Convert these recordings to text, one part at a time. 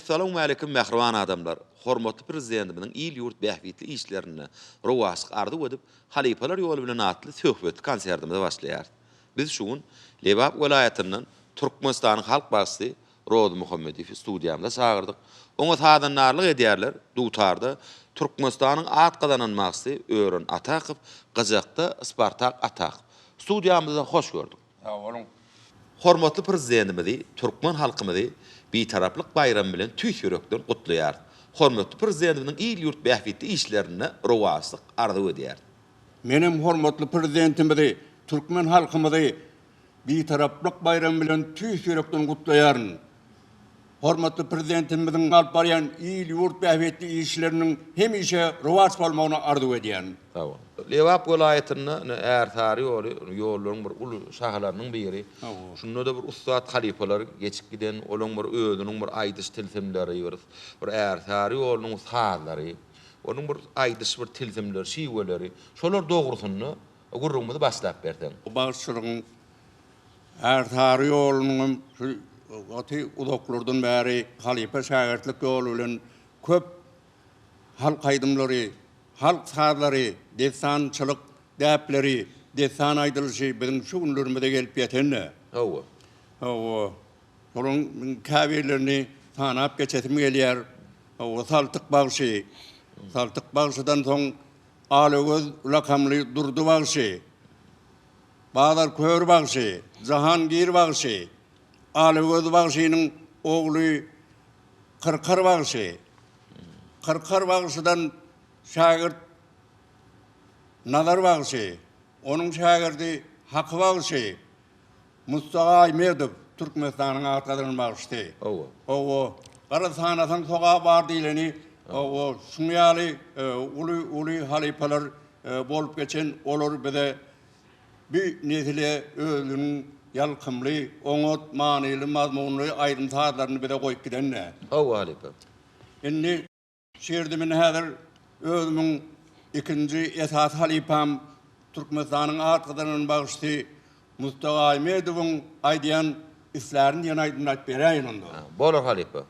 Essalawmaleýkim mähriban adamlar! Hormatly Prezidentimiziň il-ýurt bähbitli işlerinde rowaçlyk arzuw edip, Halypalar ýoly bilen atly söhbetli konsertimize başlaýarys. Biz şu gün Lebap welaýatyndan Türkmenistanyň halk bagşysy Rozy Muhammedowy studiýamyza çagyrdyk. Oňa sazandarlyk edýärler, dutarda Türkmenistanyň at gazanan bagşysy Ören Atakow, gyjakda Spartak Atakow. Studiýamyzda hoş gördük. Sag boluň. Hormatly Prezidentimizi, türkmen halkymyzy Bitaraplyk baýramy bilen tüýs ýürekden gutlaýarys. Hormatly Prezidentimiziň il-ýurt bähbitli işlerinde rowaçlyk arzuw edýäris. Menem hormatly Prezidentimizi, türkmen halkymyzy Bitaraplyk baýramy bilen tüýs ýürekden gutlaýaryn. Hormatly Prezidentimiziň alyp barýan il-ýurt bähbitli işleriniň hemişe rowaç bolmagyny arzuw edýärin. Sag boluň. Lebap welaýatynda ine Ärsary ýoly ýollaryň bir uly şahalarynyň biri. Şunda-da bir ussat halypalar geçip giden, olaň bir özüniň bir aýdyş tilsimleri, bir bir Ärsary ýolunyň sazlary, onuň bir aýdyş bir tilsimleri, şiweleri, şolar dogrusynda Gürrüňimizi başlap berseň. Bu bagşyçylygyň Ärsary ýolunyň hem şu gaty uzaklardan bäri halypa-şägirtlik ýoly bilen köp halk aýdymlary, halk sazlary, dessançylyk däpleri, dessan aýdylyşy biziň şu günlerimize gelip ýeten-de. Hawa. Hawa. Olaryň käbirlerini sanap geçesim gelýär. Hawa, Saltyk bagşy. Saltyk bagşydan soň Alagöz lakamly Durdy bagşy, Bazar kör bagşy, Jahangir bagşy, Alagöz bagşynyň ogly Kyrkar bagşy, Kyrkar bagşydan şägirt Nazar bagşy, onuň şägirdi Haky bagşy, Mustaga Aýmedow, Türkmenistanyň at gazanan bagşysy. Hawa. Hawa. Garaz sanasaň sogap bar diýleni. Hawa, şuň ýaly uly uly halypalar bolup geçen, olar bize bi nesile özüniň ýalkymly, oňat, manyly, mazmunly aýdym-sazlaryny bize goýup gidende. Hawa halypa. Indi Şu ýerde men häzir özümiň ikinji esasy halypam, Türkmenistanyň at gazanan bagşysy Mustaga Aýmedowyň aýdýan Islärin diýen aýdymyny aýdyp beräýin onda. Bolar halypa.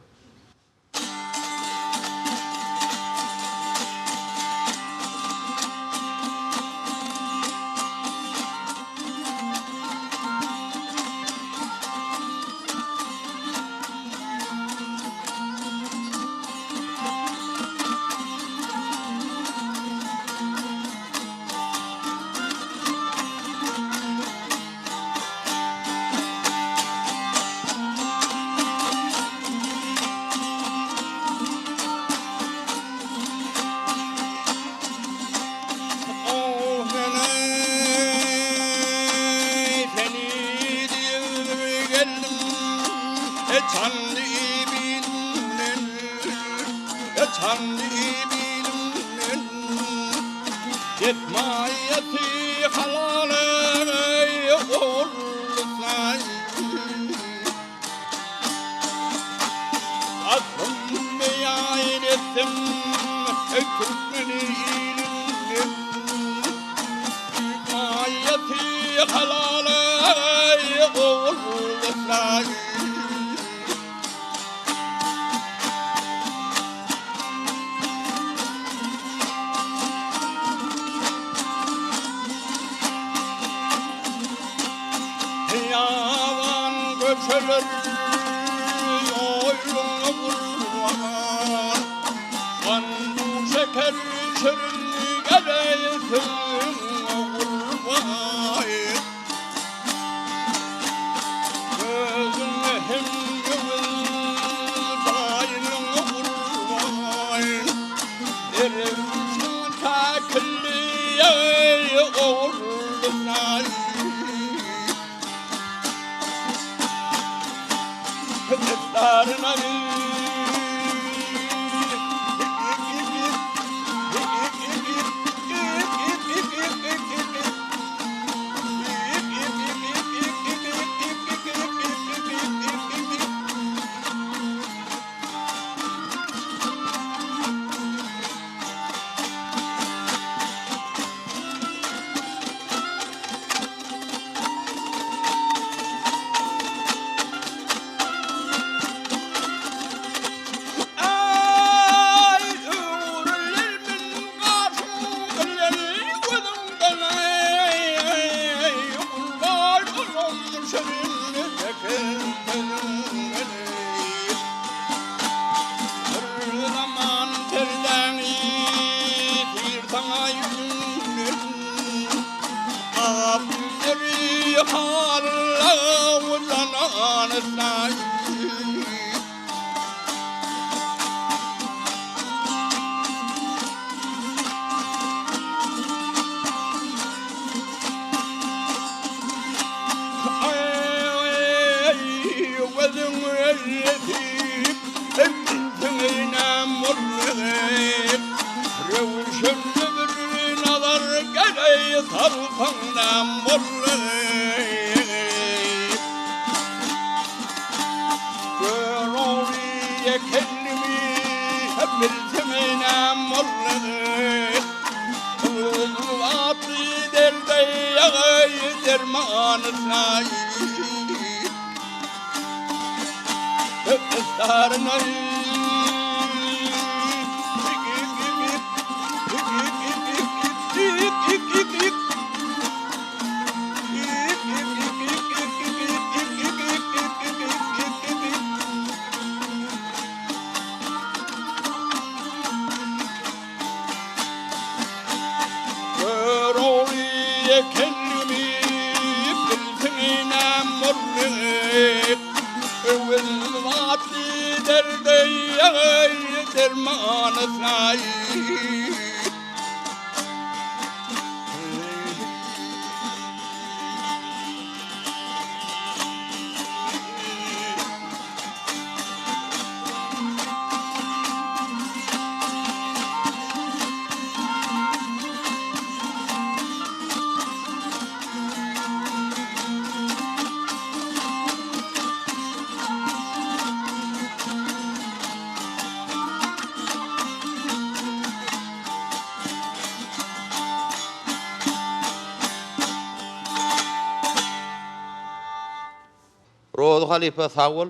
Rozy halypa sag bol.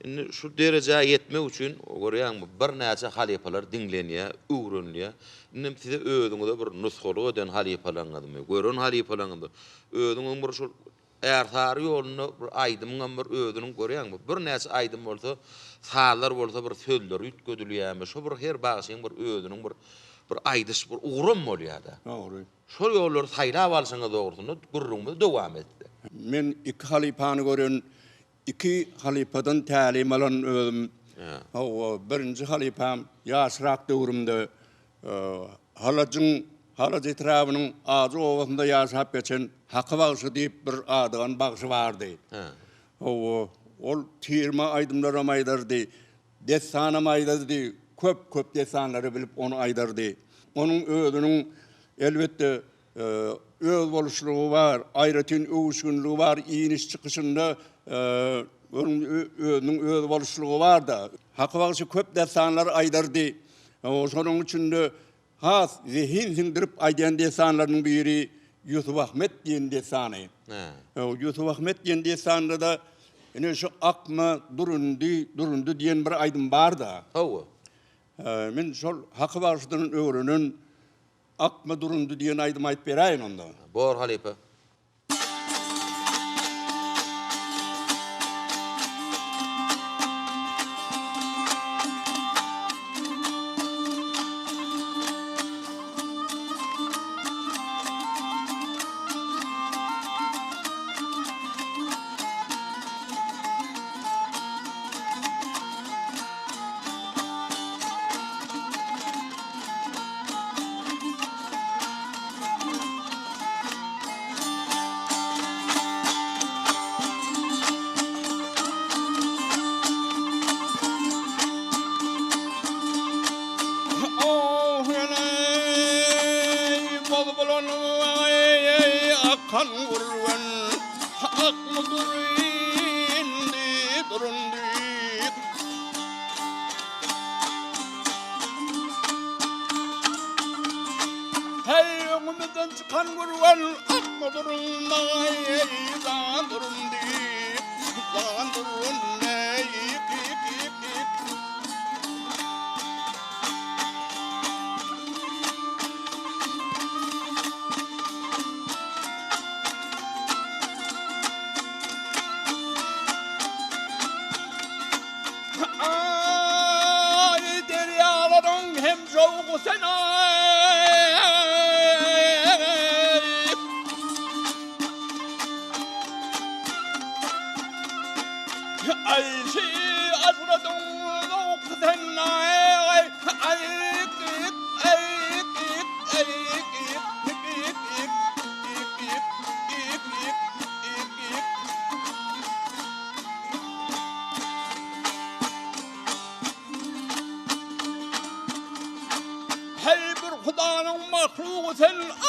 Indi şu derejä ýetmek üçin görýäňmi birnäçe halypalar diňlenýär, öwrenilýär. Indem size özüňize bir nusgalyk eden halypalaryňyzmy, gören halypalaryňyzmy, özüňiň bir şol Ärsary ýolunda bir aýdymyňam bir özüniň görýäňmi, birnäçe aýdym bolsa, sazlar bolsa bir sözleri üýtgedilýärmi, şo bir her bagşyň bir özüniň bir bir aýdyş bir ugram bolýar-da. Dogry. Şol ýollary saýlap alşyňyz dogrusynda gürrüňimizi dowam etsek. Men iki halypany gören, iki halypadan tälim alan özüm. Hawa, birinji halypam ýaşrak döwrümde Halajyň, Halaç etrabynyň Ajy obasynda ýaşap geçen Haky bagşy diýip bir adygan bagşy bardy. Hawa, ol tirme aýdymlaram aýdardy, dessanam aýdardy, köp-köp dessanlary bilip ony aýdardy. Onuň özüniň elbetde özboluşlygy bar, aýratyn öwüşginligi bar, iniş-çykyşynda onuň özüniň özboluşlygy bar-da. Haky bagşy köp dessanlar aýdardy. Şonuň üçin-de has zehin siňdirip aýdýan dessanlarynyň biri Ýusup-Ahmet diýen dessany. Ýusup-Ahmet diýen dessanda-da ine şu Akma durundy, durundy diýen bir aýdym bar-da. Hawa. Men şol Haky bagşydan öwrenen Akma durundy diýen aýdymy aýdyp beräýin onda. Bor halypa. Akan gurgun akmy durundy durundy. Heý, öňümizden çykan gürgen akma durun eý, dan durun diýip, dan durun eý, ip, ip, ip. Aý, derýalaryň hem jowgy sen aý.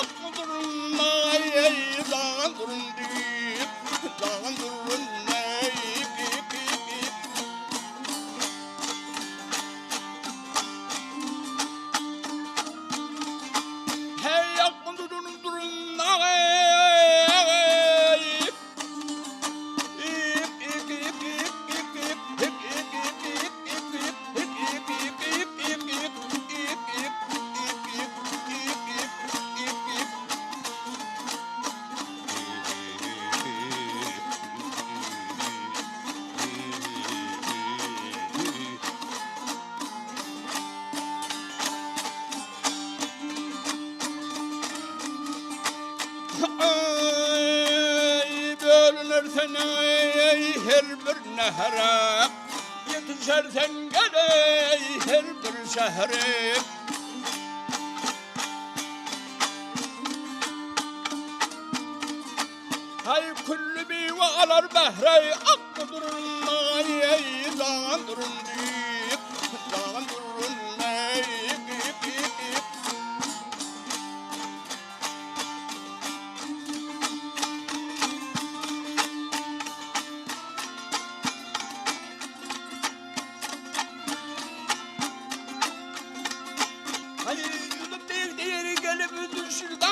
Akdurun aý Dagandurun diýip Dagandurun Hey akdurun durun aý Aý, bölüner sen aý, her bir nähere, Ýetişer sen geleý her bir şähere. Haý, külli miwe alar bähreý, Akdurun aý, dagandurun diýip, Dagandurun aý, Gelip düşürdi.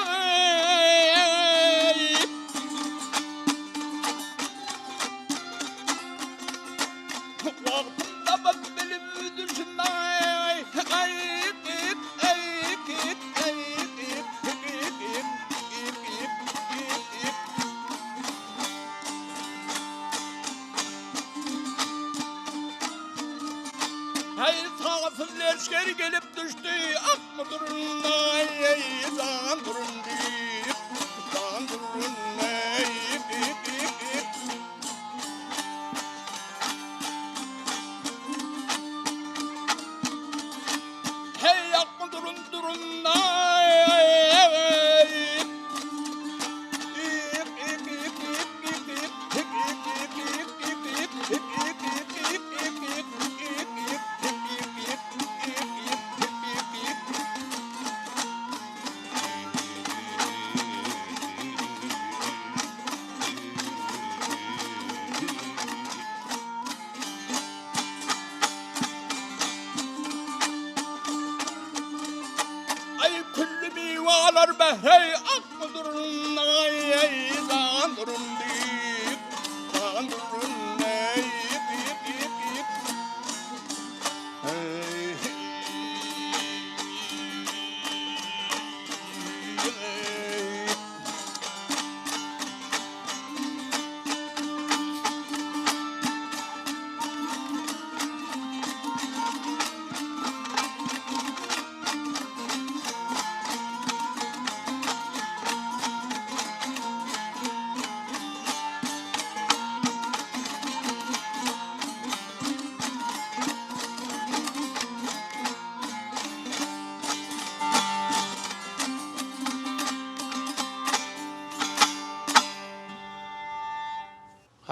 Haý, sagatsyz leşger gelip düşdi, Akmydurun, aý, Dagandurun diýip, Dagandurun, aý, Heý, akmydurun, durun, aý, Aý külli miwalar behreý akmydurun aý aý dagandurun diýip dagandurun aý diýip diýip diýip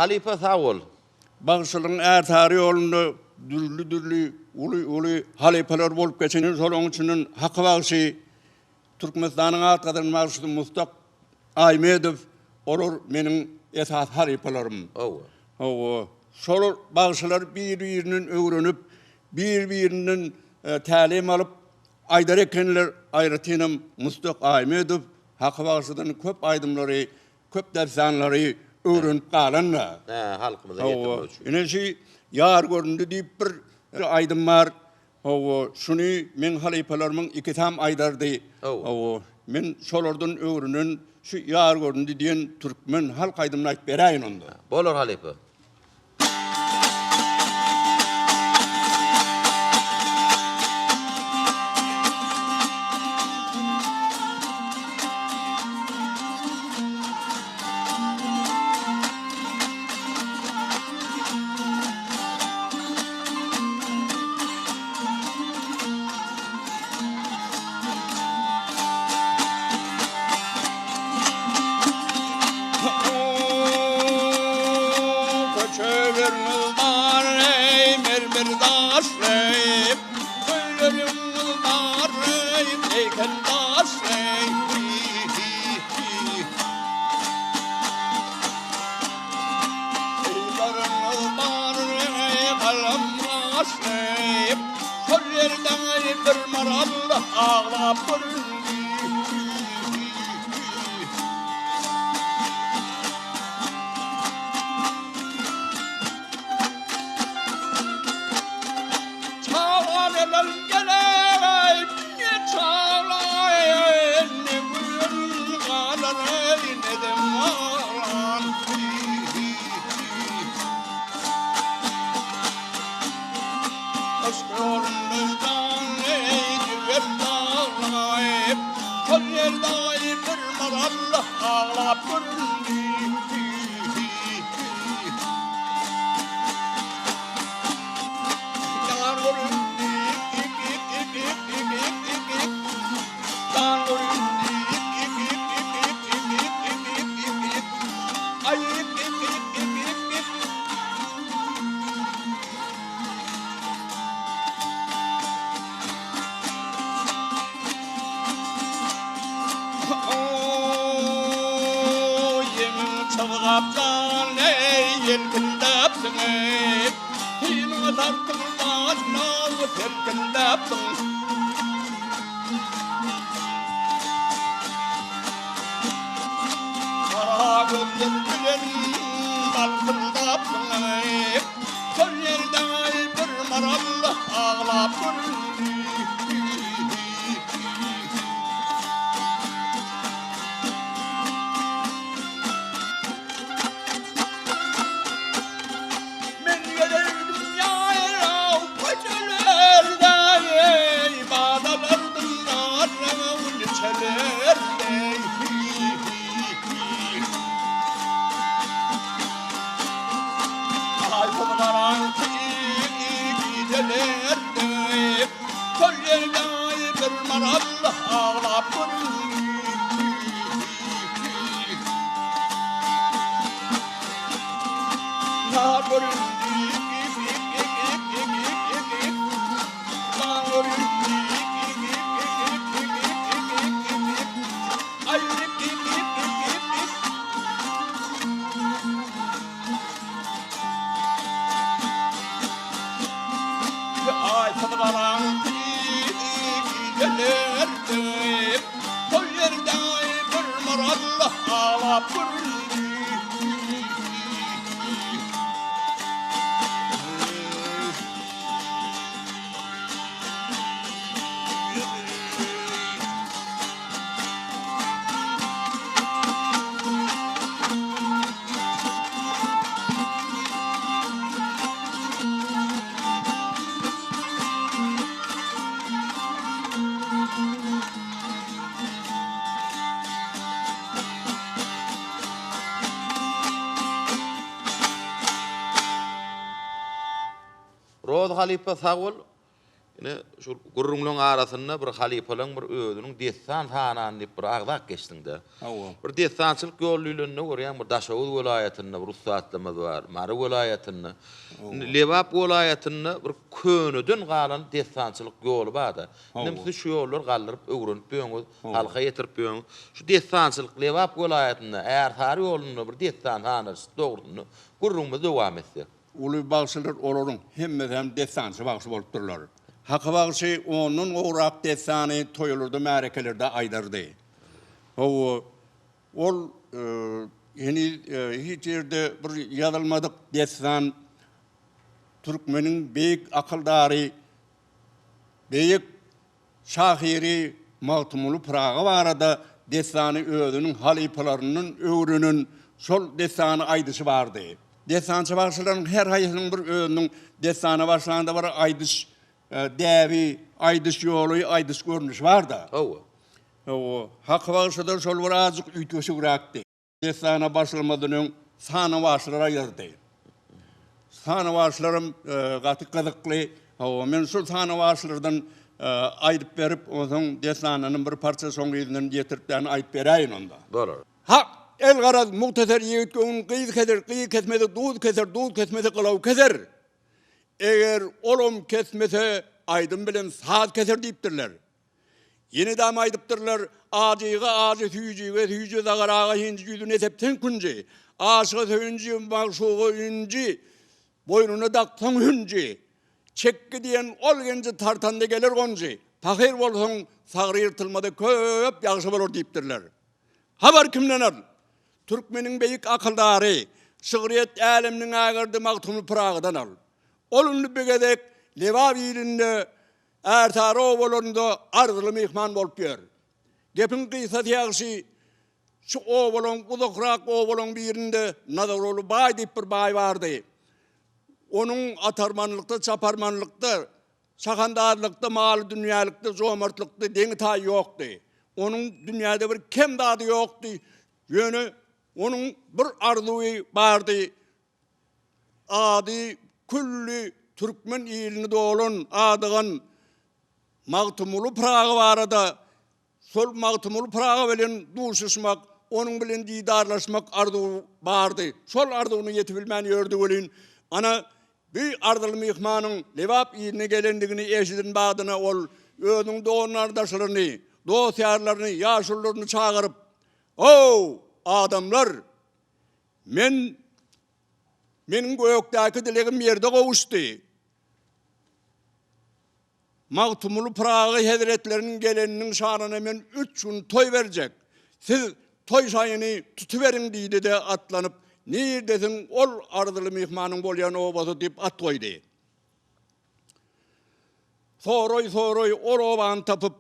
Halypa sag bol. Bagşylygyň ärsary ýolunda dürli-dürli uly-uly halypalar bolup geçen, şolaryň içinden Haky bagşy, Türkmenistanyň at gazanan bagşysy Mustak Aýmedow, olar meniň esasy halypalarym. Hawa. Hawa. Şol bagşylar bir-birinden öwrenip, bir-birinden tälim alyp aýdar ekenler, aýratynam Mustak Aýmedow Haky bagşydan köp aýdymlary Köp dessanlary öwrenip galan-da. Hä, halkymyza ýetirmek üçin. Ine şu Ýar göründi diýip bir aýdym bar. Hawa, şuny meň halypalarymyň ikisem aýdardy. Hawa, men şolardan öwrenen şu Ýar göründi diýen türkmen halk aýdymyny aýdyp beräýin onda. Bolar halypa. ýaşly, Şol ýerde bir maral aglap göründi. Çagalalar geleý, ne çaglaý, ne gün galar, ne de malan. Yşk ýolunda jan eýdi daglaýyp, Şol ýerde bir maral aglap göründi. Şol ýerde bir maral aglap göründi. Men gelerdim ýaýraw köçelerde, Badalardym narlaň niçelerde. Aýsyz garaňky gijelerde, Şol ýerde bir maral aglap göründi. Ýar göründi. Ýar göründi. Aýsyz garaňky gijelerde, Şol ýerde bir maral aglap göründi. Rozy halypa sag bol. Ine, şu gürrüňleň arasynda bir halypalaň bir özüniň dessan sanany diýip bir agzap geçdiň-dä. Hawa. Bir dessançylyk ýol diýlende görýäň bir Daşoguz welaýatynda bir ussatlarymyz bar, Mary welaýatynda. Indi Lebap welaýatynda bir köneden galan dessançylyk ýoly bar-da. Indem siz şu ýollary galdyryp öwrenip ýöňüz, halka ýetirip ýöňüz. Şu dessançylyk Lebap welaýatynda Ärsary ýolunda bir dessan sanalyşy dogrusynda gürrüňimizi dowam etsek. Uly bagşylar olaryň hemmesi hem dessançy bagşy bolupdyrlar. Haky bagşy ondan gowrak dessany toýlarda, märekelerde aýdardy. Hawa, ol heniz hiç ýerde bir ýazylmadyk dessan türkmeniň beýik akyldary, beýik Şahyry Magtymguly Pyragy barada dessany özüniň halypalaryndan öwrenen şol dessany aýdyşy bardy. Dessançy bagşylaryň her haýsynyň bir özüniň dessana başlanda bir aýdyş däbi, aýdyş ýoly, aýdyş görnüşi bar-da. Hawa. Hawa. Haky bagşyda şol bir azajyk üýtgeşigräkdi. Dessana başlamazdan öň sanawaçlar aýdardy. Sanawaçlaram gaty gyzykly. Hawa, men şol sanawaçlardan aýdyp berip, onsoň dessandanam bir parça şoň yzyndan ýetirip ýany aýdyp beräýin onda. Bolar. Hak, elgaraz, mugteser ýigit göwün gyz keser, gyz kesmese duz keser, duz kesmese gylaw keser. Eger olam kesmese, aýdym bilen saz keser diýipdirler. Ýene-däm aýdypdyrlar, Ajyga ajy, süýjige süýji, zagaraga hinji, ýüzüne sepseň künji, aşyga söýünji, magşuga ünji, boýnuna daksaň hünji. Çekgi diýen ol genji tartanda geler gonjy, Pahyr bolsaň, sagry ýyrtylmada köp ýagşy bolar diýipdirler. Habar kimden al? Türkmeniň beýik akyldary, şygryýet äleminiň ägirdi Magtymguly Pyragydan al. Ol indi bir gezek Lebap ilinde Ärsary obalarynda arzyly myhman bolup ýör. Gepiň gysasy ýagşy, şu obalaň uzakrak obalaň birinde Nazarguly baý diýip bir baý bardy. Onuň atarmanlykda, çaparmanlykda, şahandazlykda, maly-dünýälikde, jomartlykda deňi-taýy ýokdy. Onuň dünýäde bir kem zady ýokdy. Ýöne onuň bir arzuwy bardy. Ady külli türkmen ilini dolan, adygan Magtymguly Pyragy barada Şol Magtymguly Pyragy bilen duşuşmak, onuň bilen didarlaşmak arzuwy bardy. Şol arzuwyna ýetibilmän ýördi welin, ana, bi arzyly myhmanyň Lebap iline gelendigini eşiden badyna ol özüniň dogan-gardaşlaryny, dost-ýarlaryny, ýaşulularyny çagyryp, How, adamlar! Men, meniň gökdäki dilegim ýerde gowuşdy. Magtymguly Pyragy hezretleriniň geleniniň şanyna men üç gün toý berjek. Siz toý şaýyny tutuberiň diýdi-de atlanyp, Nirdesiň ol arzyly myhmanyň bolýan obasy diýip at goýdy. Soraý-soraý ol obany tapyp,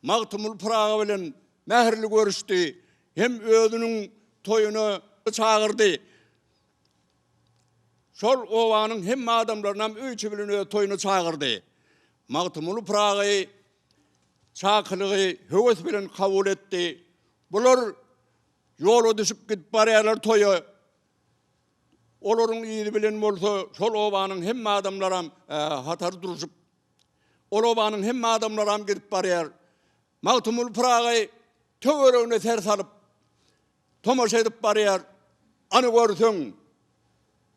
Magtymguly Pyragy bilen mähirli görüşdi hem özüniň toýuna çagyrdy. Şol obanyň hemme adamlarynam öý-içi bilen öz toýuna çagyrdy. Magtymguly Pyragy çakylygy höwes bilen kabul etdi. Bular ýola düşüp gidip barýarlar toýa. Olaryň yzy bilen bolsa şol obanyň hemme adamlaram hatar duruşyp, ol obanyň hemme adamlaram gidip barýar. Magtymguly Pyragy töweregine ser salyp, Tomaşa edip barýar. Any görseň,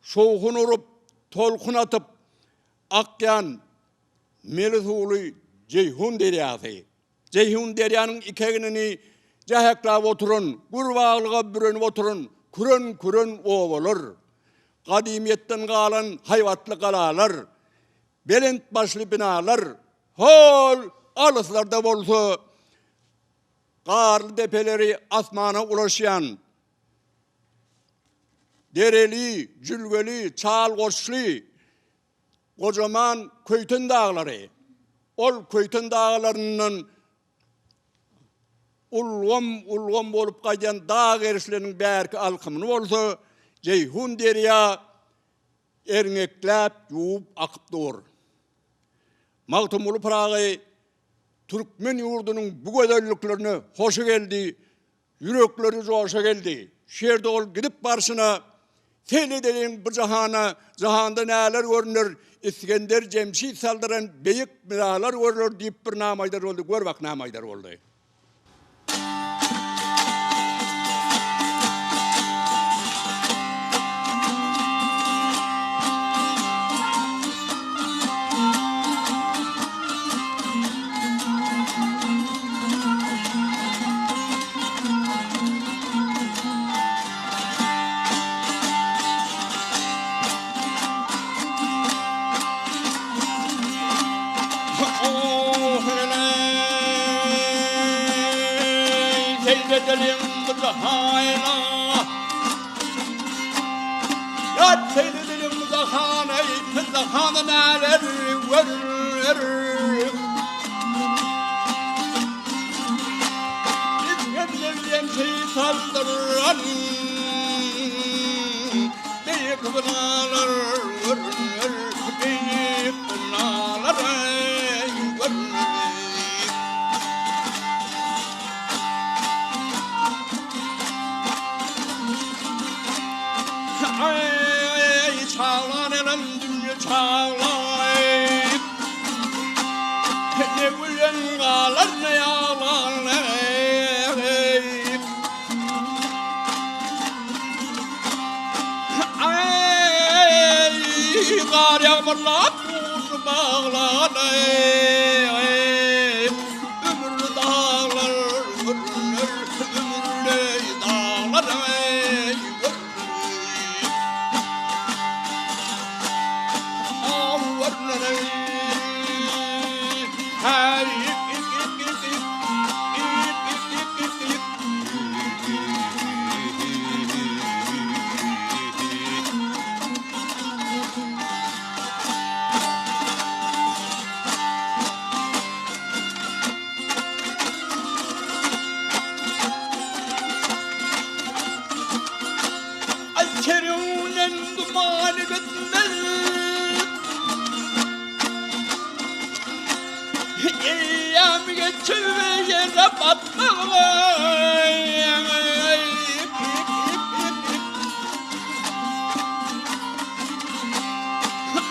şowhun urup, tolkun atyp akýan mele suwly Jeýhun derýasy. Jeýhun derýanyň iki egnini jähekläp oturan, gür baglyga bürenip oturan küren-küren obalar, gadymyýetden galan haýbatly galalar, belent başly binalar, hol alyslarda bolsa Garly depeleri asmana ulaşýan, dereli, jülgeli, çal goşly gojaman Köýten daglary. Ol Köýten daglaryndan ulgam-ulgam bolup gaýdýan dag gerişleriniň bärki alkymyny bolsa Jeýhun derýa erňekläp ýuwup akyp dur. Magtymguly Pyragy Türkmen ýurdunyň bu gözelliklerine hoşy geldi, ýürekleri joşa geldi. Şu ýerde ol gidip barşyna, Seýl edeliň bu jahana, jahanda näler görüner, Isgender Jemşit saldyran beýik binalar görüler diýip bir nama aýdar boldy, gör bak nama aýdar boldy.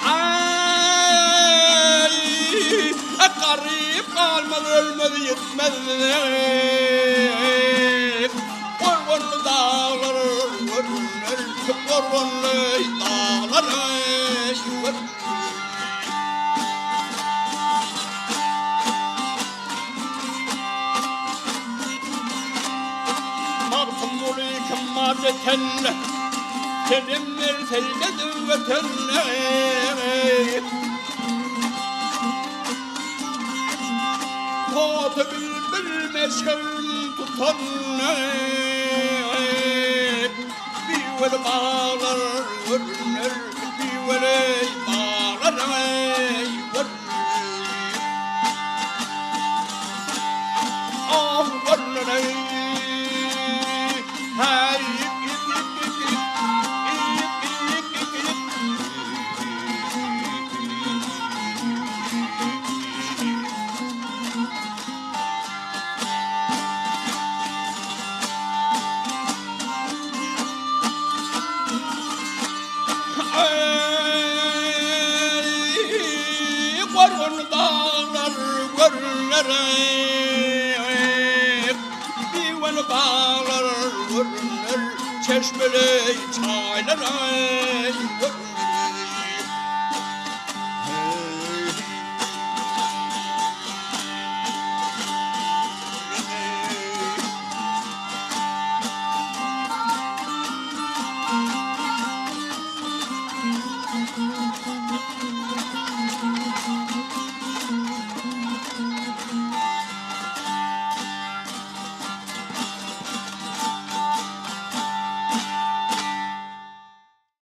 Aý, garyp galmaz, ölmez, ýitmez. Gorganly daglar görüner, gorganly daglar görüner. Magtymguly kim bar eken, Senem berseýdi weten. Toty bilbil meşgin tutan, Miweli baglar görüner, miweli baglar görüner. Eý, gorgun daglar görüner, Miweli baglar görüner, Çeşmeli çaýlar görüner.